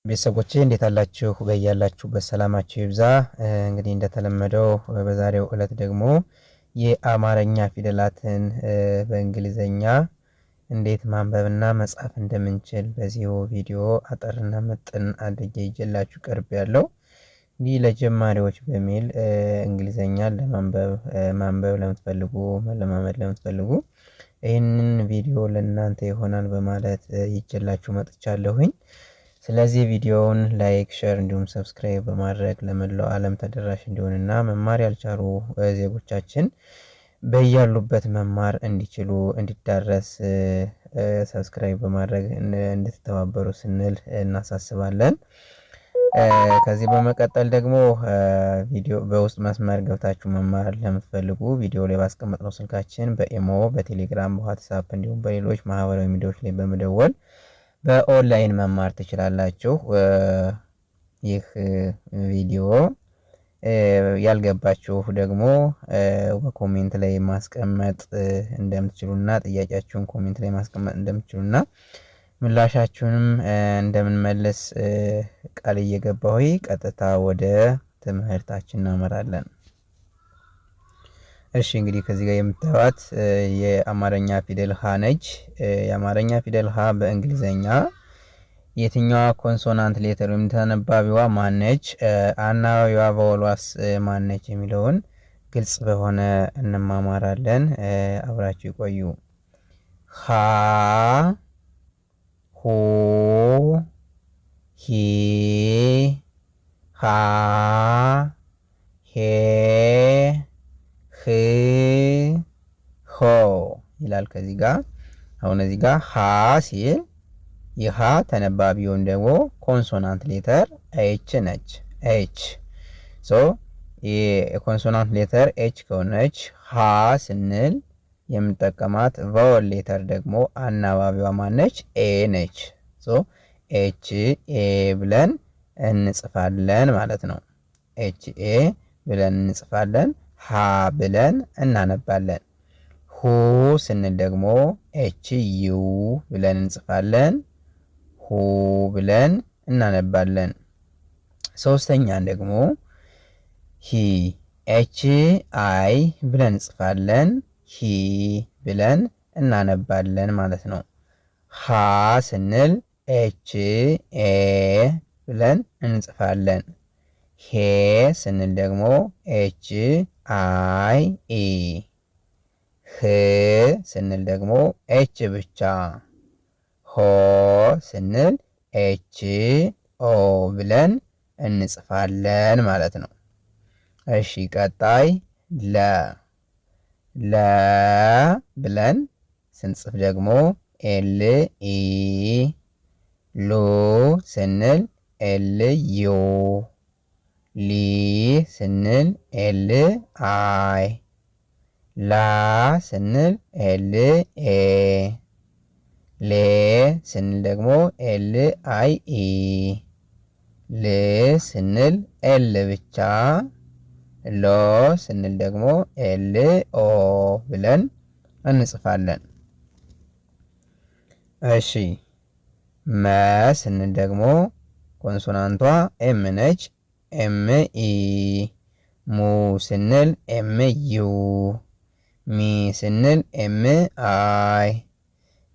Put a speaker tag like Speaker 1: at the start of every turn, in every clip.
Speaker 1: ቤተሰቦቼ እንዴት አላችሁ? በያላችሁበት ሰላማችሁ ይብዛ። እንግዲህ እንደተለመደው በዛሬው ዕለት ደግሞ የአማርኛ ፊደላትን በእንግሊዘኛ እንዴት ማንበብና መጻፍ እንደምንችል በዚሁ ቪዲዮ አጠርና ምጥን አድርጌ ይዤላችሁ ቀርብ ያለው እንግዲህ ለጀማሪዎች በሚል እንግሊዘኛ ለማንበብ ማንበብ ለምትፈልጉ መለማመድ ለምትፈልጉ ይህንን ቪዲዮ ለእናንተ ይሆናል በማለት ይዤላችሁ መጥቻለሁኝ። ስለዚህ ቪዲዮውን like፣ share እንዲሁም subscribe በማድረግ ለመላው ዓለም ተደራሽ እንዲሆንና መማር ያልቻሉ ዜጎቻችን በያሉበት መማር እንዲችሉ እንዲዳረስ subscribe በማድረግ እንድትተባበሩ ስንል እናሳስባለን። ከዚህ በመቀጠል ደግሞ ቪዲዮ በውስጥ መስመር ገብታችሁ መማር ለምትፈልጉ ቪዲዮ ላይ ባስቀመጥነው ስልካችን በኢሞ፣ በቴሌግራም፣ በዋትሳፕ እንዲሁም በሌሎች ማህበራዊ ሚዲያዎች ላይ በመደወል በኦንላይን መማር ትችላላችሁ። ይህ ቪዲዮ ያልገባችሁ ደግሞ በ comment ላይ ማስቀመጥ እንደምትችሉና ጥያቄያችሁን comment ላይ ማስቀመጥ እንደምትችሉና ምላሻችሁንም እንደምንመልስ ቃል እየገባሁ ቀጥታ ወደ ትምህርታችን እናመራለን። እሺ፣ እንግዲህ ከዚህ ጋር የምታዩት የአማርኛ ፊደል ሀ ነች። የአማርኛ ፊደል ሀ በእንግሊዘኛ የትኛዋ consonant letter ወይም ተነባቢዋ ማነች፣ አናባቢዋ vowel ኧስ ማነች የሚለውን ግልጽ በሆነ እንማማራለን። አብራችሁ ይቆዩ። ሀ፣ ሁ፣ ሂ፣ ሃ፣ ሄ፣ ህ፣ ሆ ይላል። ከዚህ ጋር አሁን እዚህ ጋር ሀ ሲል የሀ ተነባቢውን ደግሞ consonant letter H ነች። H። So የ consonant letter H ከሆነች ሀ ስንል የምንጠቀማት vowel letter ደግሞ አናባቢዋ ማነች? A ነች። So H A ብለን እንጽፋለን ማለት ነው። H A ብለን እንጽፋለን። ሀ ብለን እናነባለን። ሁ ስንል ደግሞ H U ብለን እንጽፋለን። ሁ ብለን እናነባለን። ሶስተኛ ደግሞ ሂ፣ H I ብለን እንጽፋለን። ሂ ብለን እናነባለን ማለት ነው። ሃ ስንል H A ብለን እንጽፋለን። ሄ ስንል ደግሞ H I E። ህ ስንል ደግሞ H ብቻ። ሆ ስንል H O ብለን እንጽፋለን ማለት ነው። እሺ፣ ቀጣይ ለ። ለ ብለን ስንጽፍ ደግሞ L E። ሉ ስንል L U። ሊ ስንል L I። ላ ስንል L A። ሌ ስንል ደግሞ L I E። ል ስንል L ብቻ። ሎ ስንል ደግሞ L O ብለን እንጽፋለን። እሺ፣ መ ስንል ደግሞ consonant ኧ M ነች። M E። ሙ ስንል M U። ሚ ስንል M I።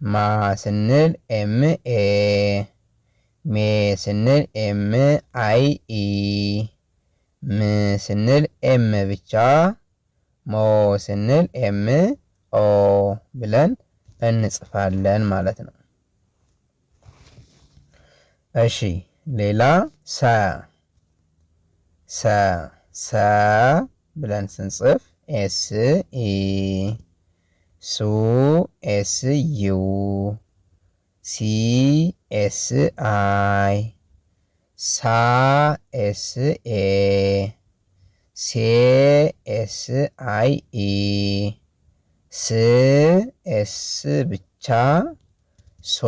Speaker 1: ማ ስንል M A። ሜ ስንል M I E። ም ስንል M ብቻ። ሞ ስንል M O ብለን እንጽፋለን ማለት ነው። እሺ፣ ሌላ ሰ። ሰ። ሰ ብለን ስንጽፍ S E። ሱ S U። ሲ S I። ሳ S A። ሴ S I E። ስ S ብቻ። ሶ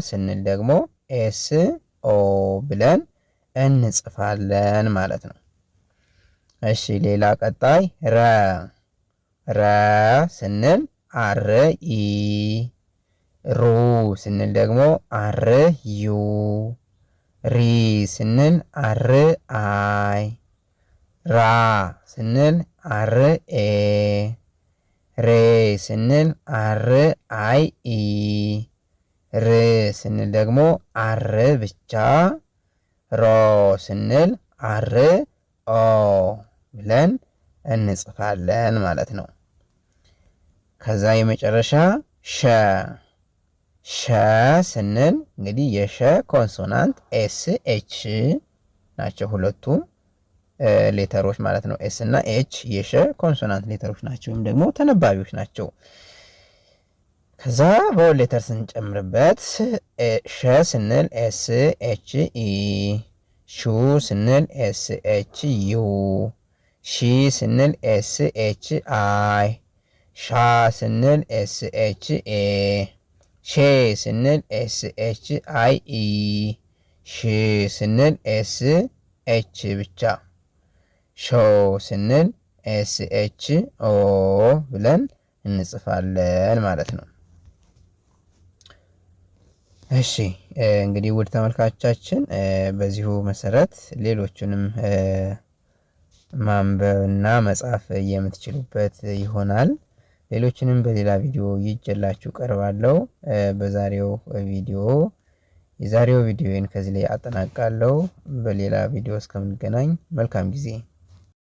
Speaker 1: ስንል ደግሞ S O ብለን እንጽፋለን ማለት ነው። እሺ፣ ሌላ ቀጣይ ረ። ረ ስንል R E። ሩ ስንል ደግሞ R U። ሪ ስንል R I፣ ራ ስንል R A፣ ሬ ስንል R I E፣ ር ስንል ደግሞ R ብቻ፣ ሮ ስንል R O ብለን እንጽፋለን ማለት ነው። ከዛ የመጨረሻ ሸ። ሸ ስንል እንግዲህ የሸ consonant S H ናቸው፣ ሁለቱም letter ኦች ማለት ነው። S እና H የሸ consonant letter ኦች ናቸው ወይም ደግሞ ተነባቢዎች ናቸው። ከዛ vowel letter ስንጨምርበት ሸ ስንል S H E፣ ሹ ስንል S H U፣ ሺ ስንል S H I፣ ሻ ስንል S H A፣ ሼ ስንል S H I E፣ ሽ ስንል S H ብቻ፣ ሾ ስንል S H O ብለን እንጽፋለን ማለት ነው። እሺ፣ እንግዲህ ውድ ተመልካቾቻችን፣ በዚሁ መሰረት ሌሎቹንም ማንበብና መጻፍ የምትችሉበት ይሆናል። ሌሎችንም በሌላ ቪዲዮ ይዤላችሁ ቀርባለሁ። በዛሬው ቪዲዮ የዛሬው ቪዲዮን ከዚህ ላይ አጠናቅቃለሁ። በሌላ ቪዲዮ እስከምንገናኝ መልካም ጊዜ።